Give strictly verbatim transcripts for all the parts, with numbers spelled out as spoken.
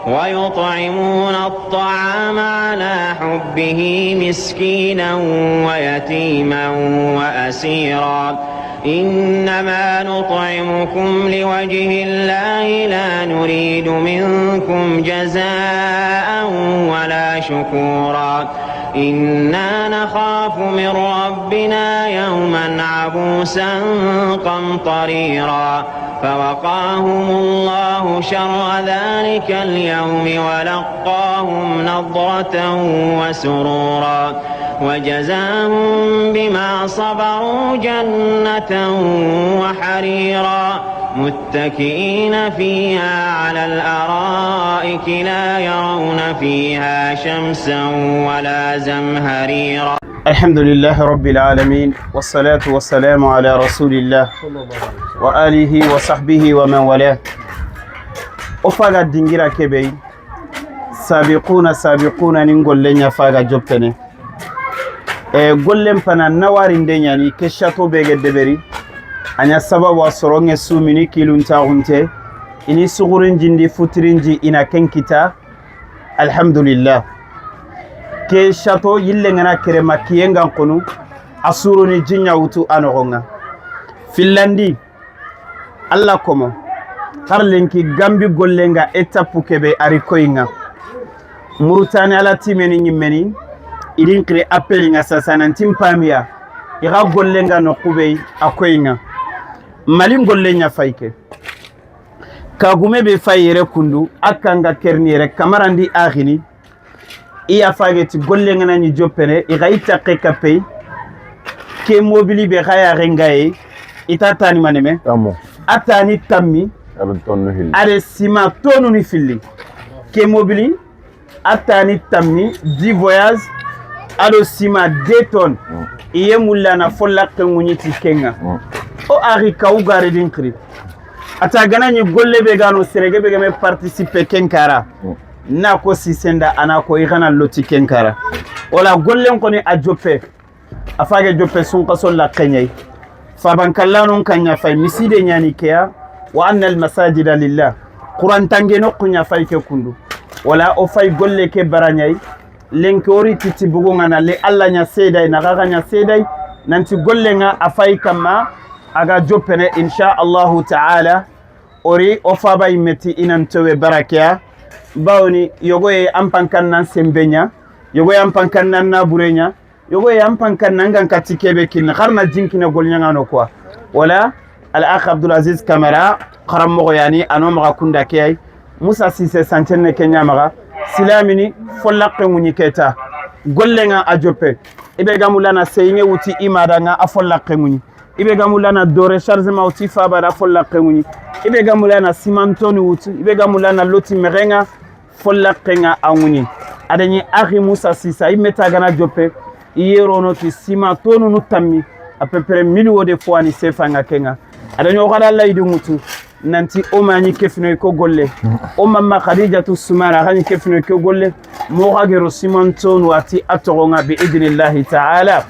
ويطعمون الطعام على حبه مسكينا ويتيما وأسيرا. إنما نطعمكم لوجه الله لا نريد منكم جزاء ولا شكورا. إنا نخاف من ربنا يوما عبوسا قمطريرا. فوقاهم الله شر ذلك اليوم ولقاهم نضرة وسرورا وجزاهم بما صبروا جنة وحريرا متكئين فيها على الأرائك لا يرون فيها شمسا ولا زمهريرا. الحمد لله رب العالمين، والصلاة والسلام على رسول الله وآله وصحبه ومن والاه. O faga dingira kebe, sabiquna sabiquna ni golle ɲa faga joppene. E, gollen pana nawarinde ɲani ke château be ge deberi. A ɲa sababu a soronŋe sumini kilun taxunte. I ni suxurin jindi futirin ji i na ken kita. Alhamdulillah. Ke château yille ngana kere ma kiyen gan konu, a suruni jinya wutu a noxon ŋa. Fillandi, Alla komo, xar lenki Gambi gollen ŋa étape kebe a ri koyin ŋa. Murutani Alla timeni ɲimmeni, i din xiri appel ŋa sasa nan ti n pamiya, i xa gollen ŋa noqu be a koyin ŋa. Mali gollen ɲa fayke. Kagume be fay yere kundu, a kanga kerni yere kamarandi axini. I ya fage ti golle ngana ɲi joppene, i xa i taxe kapey. Ke mobili be xa yaxe ngaye, i ta tani maneme. Amo. A tani tammi. Ado tonnu hilli. Ade sima tonu ni filli. Ke mobili, a tani tammi, dix voyage, ado sima deux tonnes. Mm. I ye mulla na follaxe ŋuɲi ti kenga. Mm. O axi kawu gare din xiri. A ta gana ɲi golle be gano serege be game participer ken kara. Mm. Na ko sisenda ana ko i gana loti ken kara. Wala gollen koni a joppe. A fage joppe sunkaso la kenyai. Faban kallanun kanya fay miside ɲani keya. Wa anna al masajida lillah. Quran tange no kunya fay ke kundu. Wala o fay golle ke baranyai. Lenki ori titi bugu ŋa na le Alla ɲa seeday, na xaxa ɲa seeday, nanti golle ŋa a fayi kamma, a ga joppene, insha Allahu taala. Ori o faba yimme ti i nan towe barakeya, bawoni yogoye an pankan nan sembe ɲa, yogoye an pankan nan nabure ɲa, yogoye an pankan nan gan kati kebe kin, xarna jinkina gol ɲaŋano quoi. Wala, Al Akh Abdul Aziz Camara, xaranmoxo yani, a no maxa kunda ke ay. Musa Sise sancenne ke ɲa maxa. Silamini, follaxe ŋuɲi keta. Golle ŋa a joppe. I be ga mulana seyinŋe wuti i ma da ŋa a follaxe ŋuɲi. I be ga mulana do rechargement wuti faba da follaxe ŋuɲi. I be ga mulana simantoni wuti. I be ga mulana loti mexe ŋa. Follaxe ŋa a ŋuɲi. A da ɲi axi Musa Sisa, i meta gana joppe, i yerono ti sima tonunu tammi, à peu près mille wo de fois ni sefa ŋa ke ŋa. A da ɲo xada Allah i du ŋutu, nanti o ma ɲi kefinoy ko golle. O mamma Khadijatu Sumara, xa ɲi kefinoy ko golle. Moxa gero simantonu wa ti a toxo ŋa bi idnillahi taala.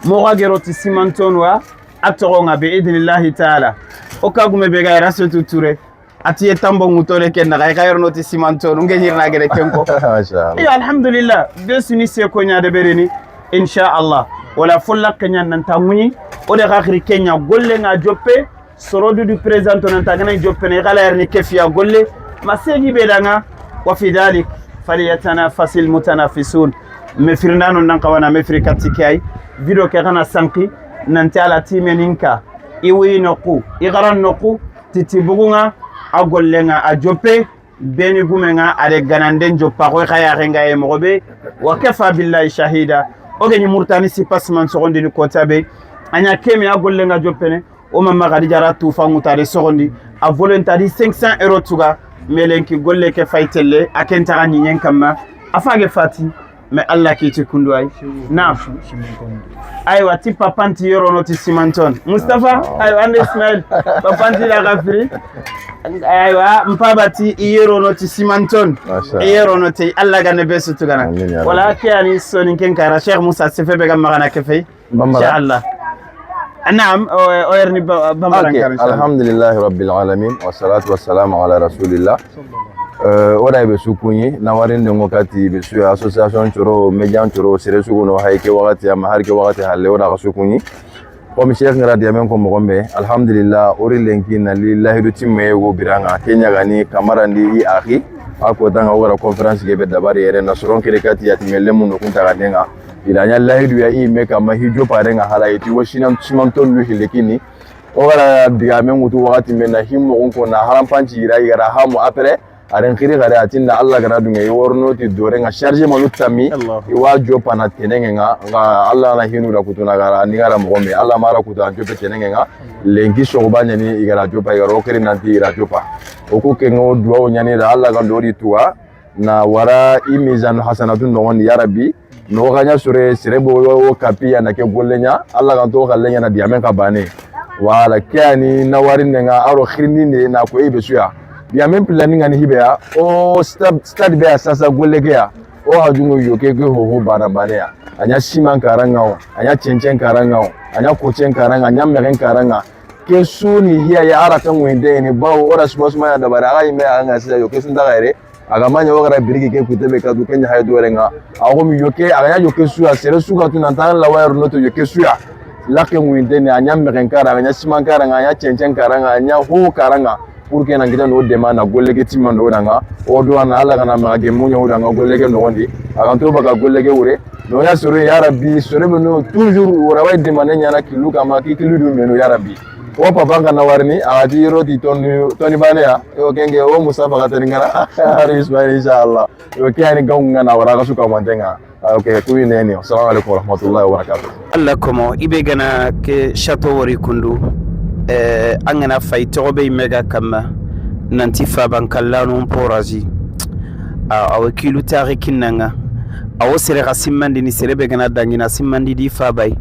Moxa gero ti simantonu wa a toxo ŋa bi idnillahi taala. O kagume be ga Rasetu Ture. A ti ye tambo ŋutore ken naxa, i xa yorono ti simantonu, nge ɲirna gede ken ko. Masha Allah. Iyo, alhamdulillah, be suni se ko ɲa de berini, insha Allah. Wala follaxe ɲa nan ta ŋuɲi, o de xa xiri ke ɲa golle ŋa joppe, soro du du présento nan ta gana joppe ne, i xa la yarni kefiya golle, ma segi be da ŋa, wa fi dalik, falyatanafasil mutanafisun. Me firindano nan xawana, me firi katti ke ay, video ke xana sanki, nanti Alla timeninka, i wuyi noqu, i xaran noqu, Titi bugu ŋa, a golle ŋa, a joppe, beni gume ŋa, a de gananden joppa, xoy xa yaxe ŋa ye moxo be, wa kafa billahi shahida. O ge ɲi Murtani sipa siman soxondini kota be, a ɲa keme a golle ŋa joppene, o mamma Khadija ra tufa ŋuta de soxondi, a volontari cinq cents euros tuga, melenki golle ke fay telle, a ken taxa ɲiɲen kamma, a fage fati, Mais Allah kiti kundu ay. Naam. Aywa, ti papanti yorono ti simanton. Mustafa, aywa, ande Ismail. Papanti la gafiri. Aywa, mpabati i yorono ti simanton. Masha Allah. I yorono ti Allah gane be sutugana. Amin ya Rabbi. Wala ke ani soninken kara Cheikh Musa Sefe be ga magana ke fey. Bambara. Insha Allah. Naam, o, o yerni ba-, bambara. Ok, kara, insha Allah. Alhamdulillahi Rabbil Alamin, wassalatu wassalamu ala Rasulillah. Eh, o da i be su kuɲi, na wari ndengo kati i be su ya association coro, média coro, sere su gono hay ke waxati, ama har ke waxati halle, o da ga su kuɲi. Comme Cheikh Ngara Diamen ko moxo be, alhamdulillah, o ri lenki na li lahidu timme go biranga, ke ɲagani kamarandi i axi, a ko tanga o gara conférence ke be dabari yere na soron kiri kati yati melle mun kun taga denga. I da ɲa lahidu ya i me kama hi jo parenga hala iti wo sinan simanton lu hilekini. O gara digamen ŋutu waxati men na himmo gun ko na harampanci yira i gara hamu après. Aren xiri xare a tinna Allah gana dunŋe i worno ti dore ŋa charge manu tammi. Allahu. I wa jopana tenenge ŋa, ŋa Allah na hinu da kutuna gara ni gara moxo me Allah mara kutu an jope tenenge ŋa. Lenki soxuba ɲani i gara jopa i gara o kiri nanti i gara jopa. O ku ke ŋo duwa o ɲani da Allah ga dori tuwa na wara i mizanu hasanatu noxondi ya Rabbi. No ga ɲa sore sere bo wo kapi ya na ke golle ɲa Allah ga to xalle ɲa na diamen ka bane. Wala ke ani na wari ne ŋa aro xirni ne na ko i be su ya. Diamen pilani ŋa ni hibe ya. O stade, stade be ya sasa golle ke ya. O hajungo yo ke ke ho ho bana bane ya. A ɲa siman karanga o, a ɲa cencen karanga o, a ɲa kocen karanga, a ɲa mexen karanga. Ke su ni hiya ya ara kan wende ni bawo o da suba suma ya dabara a ga i me a ŋa sisa yo ke su nda gaire. A ga ma ɲa o gara biriki ke kutebe ka du ke ɲa hay dore ŋa. A go mi yo ke a ga ɲa yo ke su ya sere su ga tu nan tan la wayar no to yo ke su ya. La ke mu inte ne a ɲa mexen kara a ga ɲa siman kara ŋa a ɲa cencen kara ŋa a ɲa ho kara ŋa. Pour que nan kita no dema na golle ke timman do da ŋa. O do ana Allah gana ma ge mu ɲa o da ŋa golle ke noxondi. A ga to baga golle ke wure. No ya soro ya Rabbi soro be no toujours wora way dema ne ɲa na kilu kama ki kilu du menu ya Rabbi. O papa ŋa na warni a di ro di toni toni bane ya. Yo kenge o Mustafa ga tani ŋa na. Hari Ismail inshallah. Yo ke ani gaw ŋa na wara ga su ka mantenga. Ok, ku ine ni. Assalamu alaikum warahmatullahi wabarakatuh. Allah komo i be gana ke château wori kundu. Eh, an gana fay toxo be mega kamma. Nanti faban kallanu porazi. A wakilu taxi kinnanga. Awo sere ga simmandini sere be gana dangina simmandi di fabay.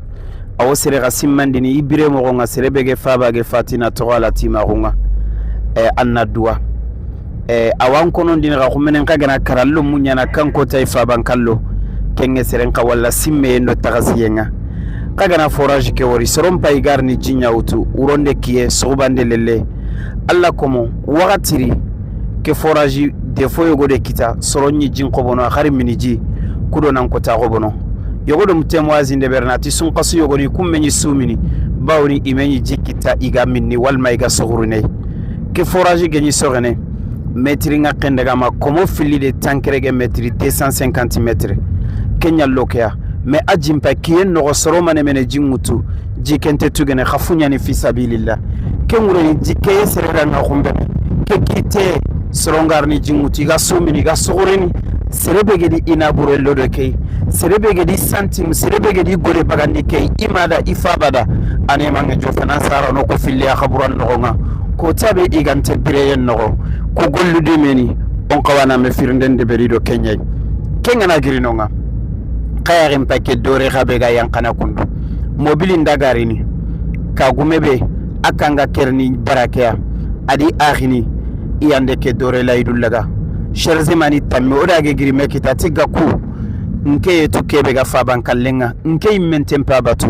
Awo sere ga simmandini i bire moxo ŋa sere be ge faba ge fatina toxo ala timaxu ŋa. E, an na duwa. E, awan konon dini ga xumenen xa gana karallo muɲana kan kotay faban kallo. Kenge seren xa walla simmeye ndo taxasiye ŋa. Xa gana forage ke wori soron pay garni jiɲa wutu wuronde kiye soxubande lelle. Allah komo waxatiri ke forage defo yogo de kita soron ɲi jin xobono a xari mini ji. Kudo nan kota xobono. Yogo do mutemoise nde berna ti sun xasu yogoni kumme ɲi sumini. Bawni i me ɲi ji kita i ga minni walma i ga soxuruney. Ke forage ge ɲi soxene. Metri ŋa xendegama komo filli de tankerege metri deux cent cinquante mètres. Ke ɲallo ke ya. Mais a jimpa kiyen noxo soro mane mene jin ŋutu. Ji kente tugene xa fuɲani fi sabilillah. Ke ŋureni ji keye sere ranga xumbene. Ke kite sorongarni ji ŋutu i ga sumini i ga soxoreni. Sere be gedi i na bure lodo key. Sere be gedi santim sere be gedi gode bagandi key i mada i fabada. Ane mange jo fanan sara no ko filli a xaburan noxo ŋa. Ko tabe i gante bireyen noxo. Ko gollu de meni. On xawana me firinden de beri do kenyay. Kengana giri no ŋa. Xayaxin pake dore xa be ga yankana kundu. Mobili ndagarini. Ka gume be a kanga kerni barakeya. Adi axini. I yande ke dore layidu laga. Sherzimani tammi o dage giri me kita ti gaku. Nke yetu kebe ga faban kallenga. Nke immente mpa batu.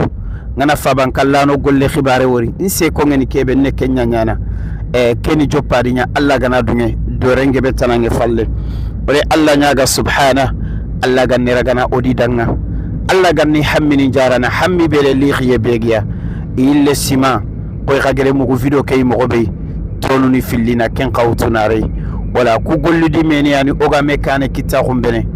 Ngana faban kallano golle xibare wori. Nse ko ngeni kebe ne kenya nyana. E, keni joppa di ɲa Allah gana dunge. Dorenge be tanange falle. Ore Allah ɲaga subhana. Allah ganne ragana odi danga. Allah ganni hammini jarana hammi bele lixiye begiya. Ille sima. Koy xagere mugu video key moxo be. Tonuni fillina ken xawtunarey. Wala ku golludi meni yani oga me kane kitta xumbene.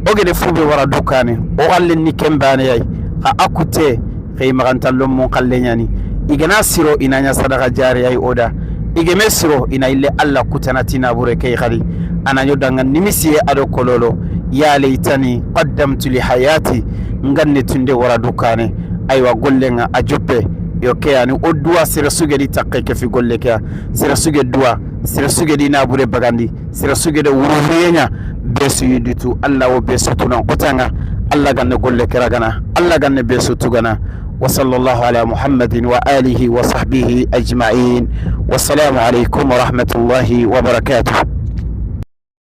Ogene fube wara dukane. Ogallen ni ken bane yay. Xa akute. Xey maxantallo mon xalle ɲani. I gana siro i na ɲa sadaxa jari ay oda. I geme siro i na ille Allah kutana ti nabure key xadi. A na ɲo danga nimisiye ado kololo. Ya laytani qaddamtu li hayati. Nganne tunde wara dukane. Aywa gollenga a joppe. Yo ke yani o duwa sere sugedi takke ke fi golle ke. Sere suge duwa. Sere sugedi nabure bagandi. Sere sugede wururiyeɲa. Be su yiditu Allah wo be su tunan kotanga. Allah ganne golle ke ragana. Allah ganne be su tugana. وصلى الله على محمد وآله وصحبه أجمعين. والسلام عليكم ورحمة الله وبركاته.